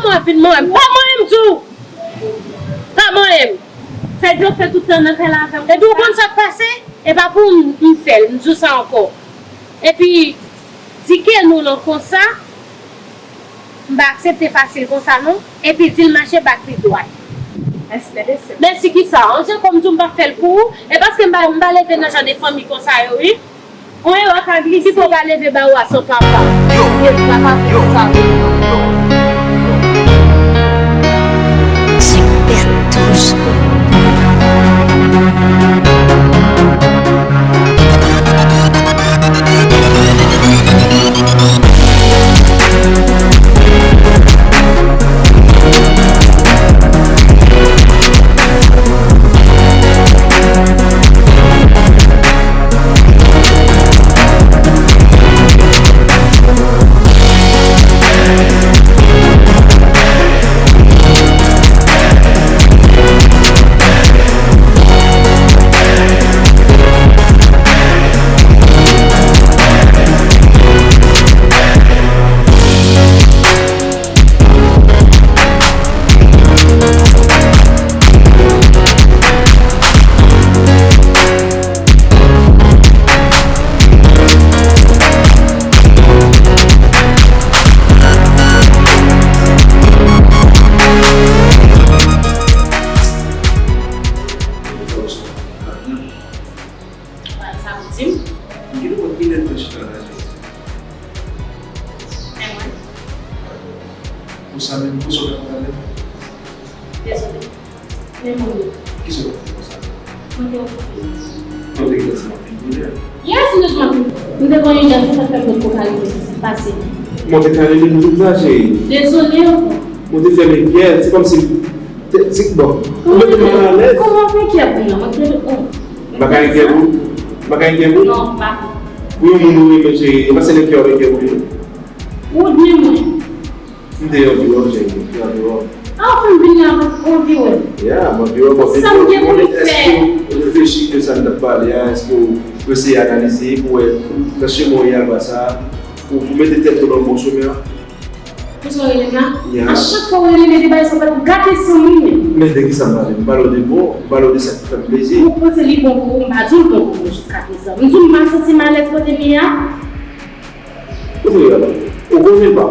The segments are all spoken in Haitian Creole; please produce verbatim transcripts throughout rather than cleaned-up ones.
W ap vin manyen m. Pa manyen m, m di w. Pa manyen m. Sa di w fè tout tan nan kay la avè m. Epi w konn sa k pase? E pa pou m, m fè l, m di w sa ankò. Epi, di ke nou lan konsa, m pa aksepte fasil konsa non. Epi di l mache bat li dwat. Mèsi, mèsi. Mèsi kisa? An jan kòm di w m pa fè l pou ou, e paske m pa, m pa leve nan jan de fanmi konsa yo, wi. On erè ka glise. Pipo ka leve ba ou a son papa. Yo, yo, papa yo, sa. Super Touche. Sa pou di m. M gen dwa kilè tan chita la, Jezi. Men mwen. Pou sa menm, pou sa w t ap pale? Dezole. Men mwen. Kisa w t ap fè konsa? Mwen te okipe. Mwen te gentan ti mwen te boule. Yes, m te sou mwen. M te gon ijans, se sa k fè m pot ko kale pou sa k pase. Mwen te kale li pou tout sa, cheri. Dezole ankò. Mwen te fè men kyè, se kòmsi, se, bon, ou mete m mal alèz. Kòman w fè kyè pou mwen? Mwen te, oh. M pa ka enkyè pou ou? M pa ka enkyè pou ou? Non, m pa. Pou yon moun ou renmen, cheri, e pa se nan kyè w enkyè pou li, non. Ou oubyen mwen? M te anvi wè w, cheri, m te anvi wè w. A, ou konn vin la, m anvi wè. Ya, m anvi wè w, m anvi wè w. Sa m gen pou m fè? Èske w reflechi de sa n t ap pale a? Èske w eseye analize pou wè nan chemen w ye a, sa, pou, pou mete tèt ou nan bon chemen an? Pou sa w rele m la? Ya. A chak fwa w rele m, e de bagay sa w fè pou gate san mwen menm. Men de kisa m pale? M pale w de bon, m pale w de sa ki fè m plezi. Ou panse li bon pou ou? M pa di w l bon pou mwen jiskaprezan. M di w m pa santi m alèz kote m ye a. Kote w ye a la? Ou konnen pa.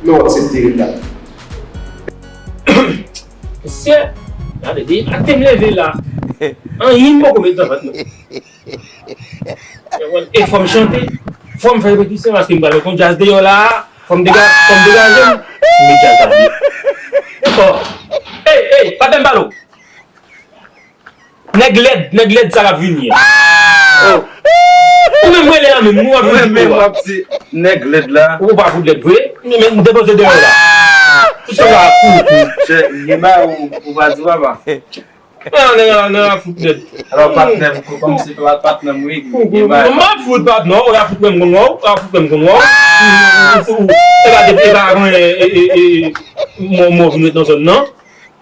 Men w aksepte ret la. Mesye, gade, depi maten m leve la, anyen m poko met nan vant mwen. E fò m chante, fò m fè repetisyon, paske m pral met yon djaz deyò la, fò m dega-, fò m degaje m, m met djaz la byen. Bon, ey, ey, pa tè m pale w. Nèg lèd, nèg lèd sa k ap vini an. Oh. Ou menm rele an menm, ou ap vin di w ap di nèg lèd la. Ou pa fout lèd vre, men m depoze deyò la. Tout sa la kou, kou. Chè, gen bagay ou, ou pa di papa. Nan, nan, nan, nan, fout lèd. Alò, patnè m, kòmsi pa patnè m, wi, gen bagay. M ap fout patnè w, w ap fout mwen m konn wè w, w ap fout mwen m konn wè w. E pa depi, e pa konn, e, e, e, mò, mò vin ret nan zòn nan.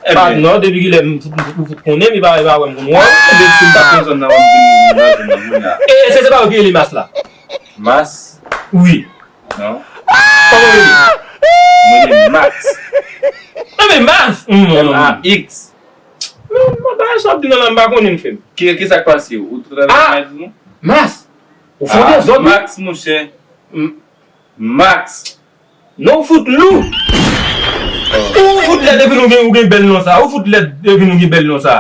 Patnè w, depi kilè m fout, m fout, m fout konnen, m pa, e pa wè m konn wè w. Ebyen, si m pa t nan zòn nan, w ap vin nan zòn nan kounye a. E, se, se pa ou ki rele Mas la? Mas? Wi. Non. Kòman w rele? Mwen rele Max. Enben, Mas! M A X. Men, men, bagay sa w ap di nan la, m pa konnen, m fè m. Ki, ki sa k pase? Ou tout ale nan Mas? Ou fè dezòd, wi. Max, monchè. Max. Non, ou fout lou. Ou fout lèd epi nou gen, ou gen bèl non sa. Ou fout lèd epi nou gen bèl non sa.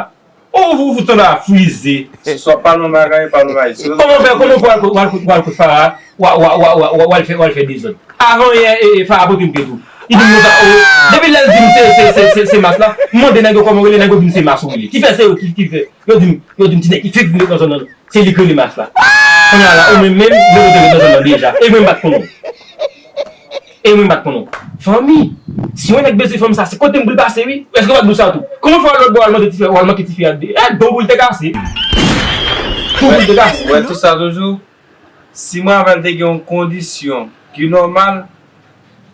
Ou, ou fout sanble a frize. Swa pale yon bagay, pale yon bagay. Kòman fè, kòman fè w al, w al, w al kote Fara, w al, w al fè, w al fè dezòd? Avan yè, e, e, Fara pote m pye tou. Li di m konsa, o, depi lè l di m se, se, se, se, se Mas la, m mande nèg yo kòman w rele, nèg yo di m se Mas ou rele. Ki fè se yo ki, ki fè. Yo di m, yo di m ti nèg ki fèk vin nan zòn nan. Se li k rele Mas la. Kounye a la, ou menm menm, yo te ret nan zòn nan deja. E mwen m pa t konnen w. E mwen m pa t konnen w. Fanmi, si yon nèg bezwen fanm sa, se kote m pou l pase, wi. Èske w pa t di w sa tou? Kòman fè w al lòt bò, w al mande tifi, w al manke tifi a de, e do pou l te kase. Do pou l te kase. Wè, tout sa toujou, si mwen avè l te gen yon kondisyon ki nòmal,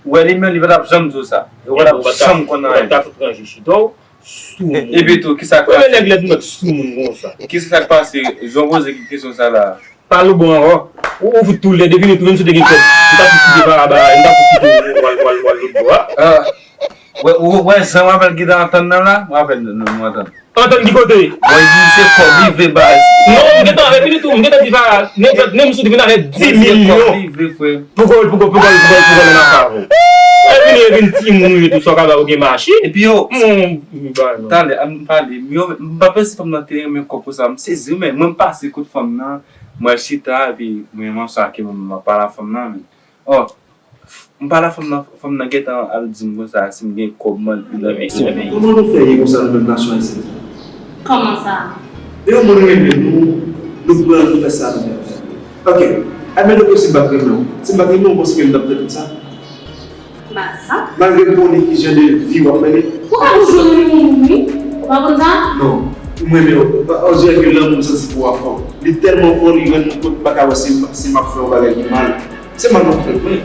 wè li menm, li pa t ap janm di w sa. Ou pa t ap janm konn anyen. Ou ta fout ranje chita w. Soumoun. Epi tou, kisa k pase? Premye nèg lèd mwen k soumoun konsa. Kisa k pase? Jan w poze kesyon sa la. Pale w bon ankò. Ou, ou fout tou lèd, epi nou tou menm si w te gen kòb. M t ap fout kite Fara ba, m t ap fout kite w al, w al, w al lòt bò a. Ah. Wè, wè, wè, jan w avè l gentan antann nan la, w avè l nou, nou antann. Antann ki kote? Mwen di se kòb li vle baz. Non, m gentan avè fini tou, m gentan di Farah, nen, nen m sou vin avè di milyon. Pou kòb li vle, frè. Pou kòb, pou kòb, pou kòb, pou kòb, pou kòb, nan favo. E vini, e vin timoun, e tou sa w ka ba ou gen machin. Epi yo, talè, an nou pale, m yo, m pa panse fanm nan te renmen kòb konsa, m sezi, men mwen m pase kot fanm nan, mwen chita, epi mwen, mwen sa ke mwen, mwen pale a fanm nan, men. Oh, m pale a fanm nan, fanm nan gentan al di m konsa, si m gen kòb, mwen, li nan men. Kòman nou fè ye konsa nou menm nasyon isit? Kòman sa? E yon moun renmen nou, nou pran, nou fè sa nou vle. Ok, admeton ke si m pa t renmen w, si m pa t renmen w, w panse ke m t ap fè tout sa? M pa di sa. Malgre m konnen ki jan de vi w ap mennen. Ou ka toujou renmen yon moun, wi. Ou pa konn sa? Non, m renmen w. On dirait que lanmou m santi pou w a fò. Li tèlman fò, li rann mwen kont m pa ka wè si, si m ap fè yon bagay ki mal. Se mal m ap fè, wi.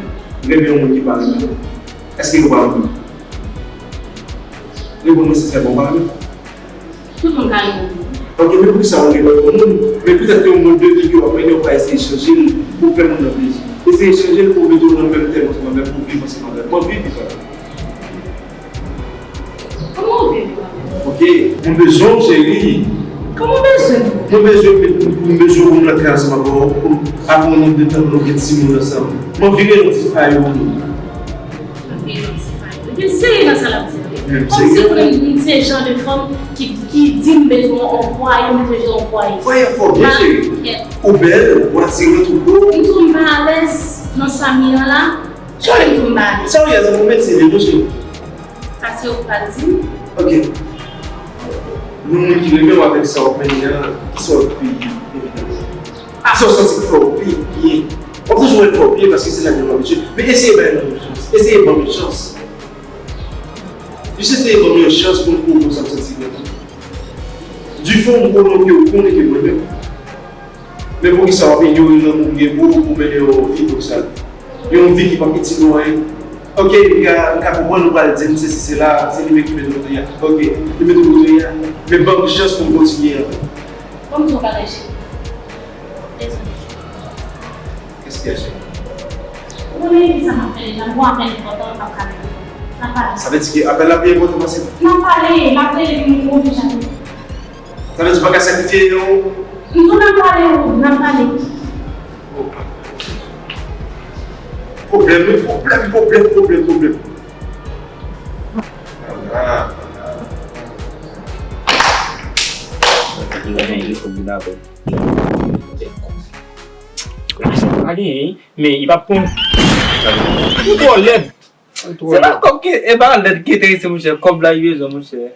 Renmen yon moun ki pa renmen w. Èske ou pa renmen? Reponn mwen sensèman, ou pa renmen? Tout moun ka renmen moun. Ok, men poukisa ou renmen yon moun, men petèt ke yon mòd de vi ke w ap mennen, ou pa eseye chanje l pou fè moun nan plezi? Eseye chanje l pou mete w nan menm tèm ansanm avè l, pou viv ansanm avè l. Mwen viv li pa. Kòman w viv li pa? Ok, mwen bezwen w, cheri. Kòman w bezwen m? Mwen bezwen, mwen bezwen w pou m nan kay ansanm avè w, pou apre yon nonb de tan pou nou gen timoun ansanm. Mwen vire yon ti fayou. Mwen vire yon ti fayou. Epi serye nan sa l ap di a, wi. Kòmsi mwen, m se jan de fanm ki, ki di m bezwen yon fwaye, m bezwen yon fwaye. Fwaye fò byen, cheri. Ou bèl, ou atiran tout bon. M di w m pa alèz nan sa m ye an la. Sa w ye, sa w ye, sa w mèt se de dosye. Sa se ou k pral di m. Ok. Yon moun ki renmen w avèk sa w ap mennen an, kisa w pi evidans? Kisa w santi k fè w pi byen? W ap toujou wè l fè w byen paske se lajan w abitye. Men eseye bay lanmou chans. Eseye ban l chans. Jis eseye ban m yon chans pou m pwouve w sa m santi nan tou. Du fond m konnen ke ou konnen ke m renmen w. Men poukisa w ap inyore lanmou m gen pou ou pou mennen yon vi konsa? Yon vi ki p ap itil ou anyen. Ok, m ka, m ka konprann ou pral di m sesi sela, se li menm ki mete w kote a. Ok, li mete w kote a. Men ban m chans pou m kontinye avè w. Ban m di w yon bagay, cheri. Dezole. Kès ki a cheri? Ou konnen epi sa m ap fè deja, m gon apèl enpòtan, m p ap ka rete. N ap pale. Sa vle di ke apèl la pi enpòtan pase? N ap pale, m ap rele pou nou konn jan. Sa vle di w pa ka sakrifye yo? M di w n ap pale, wi, n ap pale. Pwoblèm, wi, pwoblèm, pwoblèm, pwoblèm, pwoblèm. Ah. Machin pa genyen, men li p ap pran. Ou twò lèd. Se pa kòb ki, e pa lèd ki enterese, monchè. Kòb la, li bezwen, monchè.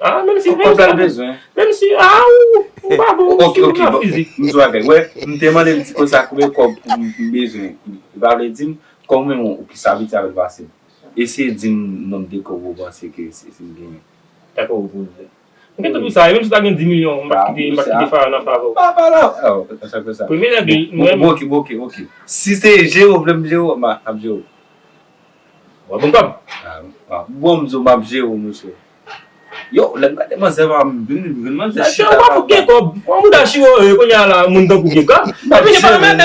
Ah, menm si, kòb la, li bezwen. Menm si, ah, ou, ou pa bon, ou si ou ka fizik. M di w bagay, wè, m te mande l ti konsa konbyen kòb pou m, m bezwen. Li pa vle di m, kòm ou menm ou plis abitye avè l pase m. Eseye di m nonb de kòb ou panse ke si, si m genyen. Dakò, ou pou l fè. M gen tout pou sa, e menm si w ta gen dis milyon, m p ap kite, m p ap kite Farah nan favè w. Pa, pa la. Premye nèg li, mwen. Bon, ok, bon, ok, ok. Si se jere w vle m jere w, m ap jere w. W ap ban m kòb? Ah, bon, m di w m ap jere w, mesye. Yo, lè m gade manzè pa m vin, vin manzè chita. Ou pa fout gen kòb. Ou mouda chiwo, eh, kounye a la, moun tankou gen kòb. Epi se pa menm,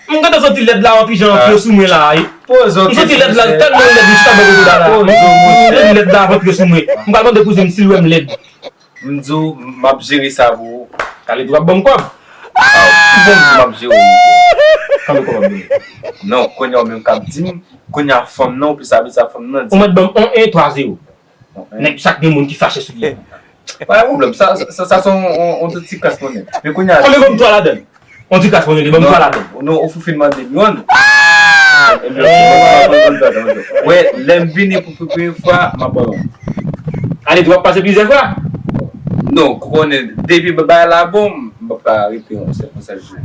m gentan santi lèd la antre jan antre sou mwen la, eh. M santi lèd la, tèlman lèd, m chita bò kote la la. M santi lèd la antre sou mwen. M pral mande kouzen m si l wè m lèd. M di w, m ap jere sa pou ou. Kale tou ap ban m kòb. Ah, bon, m di w m ap jere w, mesye. Kòman kòb ap ban m? Non, kounye a ou menm k ap di m, kounye a fanm nan, ou plis abitye a fanm nan, di. Ou mèt ban m yon en twa zewo. Nèg, chak gen moun ki fache sou li. Pa gen pwoblèm, sa, sa, sa se yon, yon, yon ti kras monnen. Men kounye a. Konbyen ban m twa ladan l? On ti kras monnen li ban m twa ladan. Non, ou fout fin mande m youn. Wè, lè m vini pou, pou premye fwa, m ap ban w. Ale, w ap pase plizyè fwa? Non, ou konnen, depi bagay la bon, m p ap ka rete yon sèl, yon sèl jou.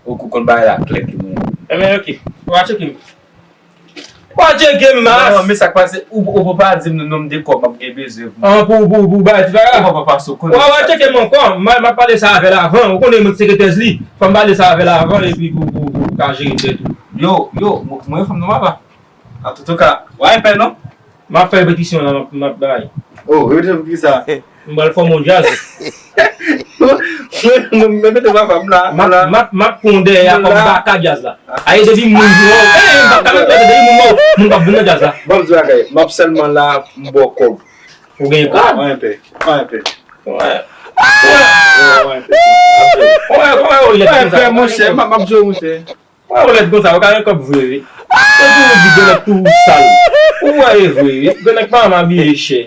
Ou konn bagay la klè ki mwen. Enben, ok. Ou a tcheke m. Ou pa tcheke m, mas. Non, men sa k pase, ou, ou pa di m nonb de kòb m ap gen bezwen pou. Ah, pou, pou, pou bay ti bagay la. Ou pa pase, ou konnen. Ou pa tcheke m ankò, m, m ap pale sa avè l avan. Ou konnen mwen ki sekretè li. Fò m pale sa avè l avan, epi pou, pou, pou ka jere tèt ou. Yo, yo, mwen, mwen fanm nan papa. Antouka, w a pè non? M ap fè repetisyon la, m ap, m ap bay. Oh, repetisyon pou ki sa? M pral fòme yon djaz. Mwen, mwen mete papa m la. M ap, m ap, m ap pran w dèyè a kòm baka djaz la. Aye, depi moun wè w, eh, m p ap ka mete depi moun wè w, moun p ap vin nan djaz la. Ban m di bagay, m ap sèlman la, m ba w kòb. Ou gen kòb? Anyen pè, anyen pè. Wè. Wè. Wè, wè, wè, wè, ou lèd konsa. Wè, monchè, m ap, m ap di w, monchè. Wè, ou lèd konsa, ou ka gen kòb vre, wi. Epi ou di granmèt tou sal. Ou wè, e vre, wi. Granmèt pa janm abiye chè.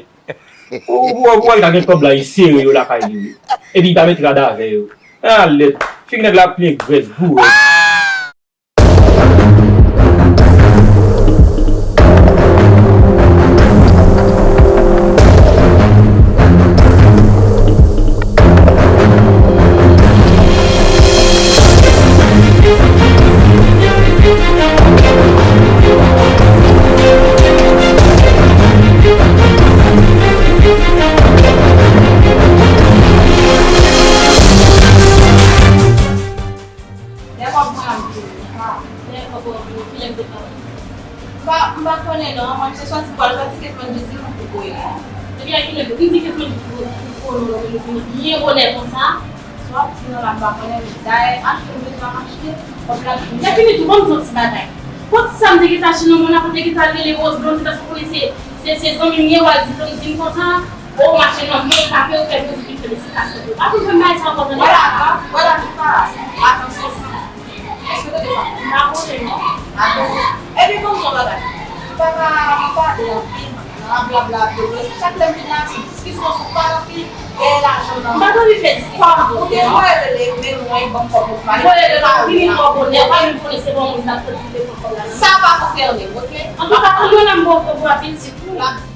Ou, ou, ou wè, li ka gen kòb la, li sere yo lakay li, wi. Epi li pa met rad avè yo. A lèd. Figi nèg la plen grès, gou rèd. Lè kòb mwen ap vini, lè kòb mwen ap vini, kilè m te pran? M pa, m pa konnen non, mwen m te sòti pral fè ti kesyon di di m pou voye. Epi a kilè m di kesyon di pou pou pou nou nou vini byen bonè konsa? Sa w ap di nan la m pa konnen, men dayè achte m bezwen achte, kòb la vini. Lè fini tou, ban m di yon ti bagay. Kot sa m te gentan achte nan mwen la, pou te gentan rele Rose Blondie, paske w konnen se, se, se zanmi m ye, w al di Blondie m konsa. O mache nan men, pa fè yo fè mizik, fè mizik, pa fè yo. Pa pou fè m bay sa ankò, tande? Wè la, wè la, tout pa la. Atansyon, san. Èske w tande sa? M pa konnen non. Atansyon. Epi ban m di yon bagay. M pa ka, m pa pale anpil. Nan blabla, blabla. Chak lè m vin la, se diskisyon sou pa anpil. Dèyè lajan nan. M pa t anvi fè diskisyon. Ou te voye rele, men mwen, ban m kòb pou pale. Voye rele, vini twò bonè, pa menm konnen se bon moun nan ki te pran kòb la. Sa pa konsène m, oke? Antouka, ann mwen la m ba w kòb ou a pitit ou.